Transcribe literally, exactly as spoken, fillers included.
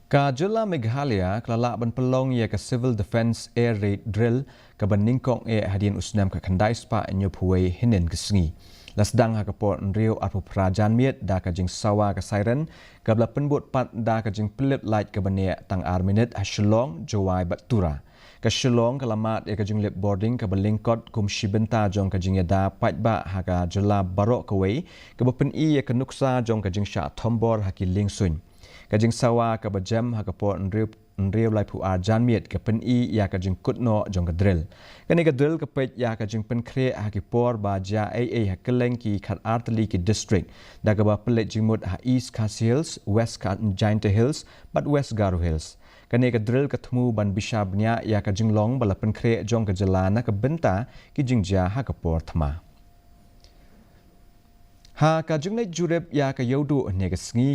Ka jylla Meghalaya ka la lah ban pynlong ïa ka Civil Defence Air Raid Drill kaba nyngkong eh hadien u snem khatkhyndai spah hynñiewphew wei hynnin ka sngi. La sdang ha ka por hynriew arphew phra janmiet da ka jingsawa ka siren kaba la pynbud pat da ka jingpynlip light kaba neh tang ar minit ha Shillong, Jowai bad Tura. Ka Shillong ka la mad ïa ka jinglip bording kaba lyngkot kum shi bynta jong ka jingïada paidbah ha ka jylla baroh kawei, kaba pyni ïa ka nuksa jong ka jingshah thombor ha ki liengsuiñ. Ka jingsawa kaba jem ha ka por hynriew, hynriew laiphew ar janmiet ka pyni ïa ka jingkut noh jong ka drill. Kane ka drill ka peit ïa ka jingpynkhreh ha ki por ba jia ei ei ha kylleng ki khatar tylli ki district, da kaba pynleit jingmut ha East Khasi Hills, West Jaintia Hills bad West Garo Hills. Kane ka drill ka thmu ban bishar bniah ïa ka jinglong ba la pynkhreh jong ka jylla na ka bynta ki jingjia ha ka por thma. Ha ka jingleit jurip ïa ka Ïewduh hynne ka sngi,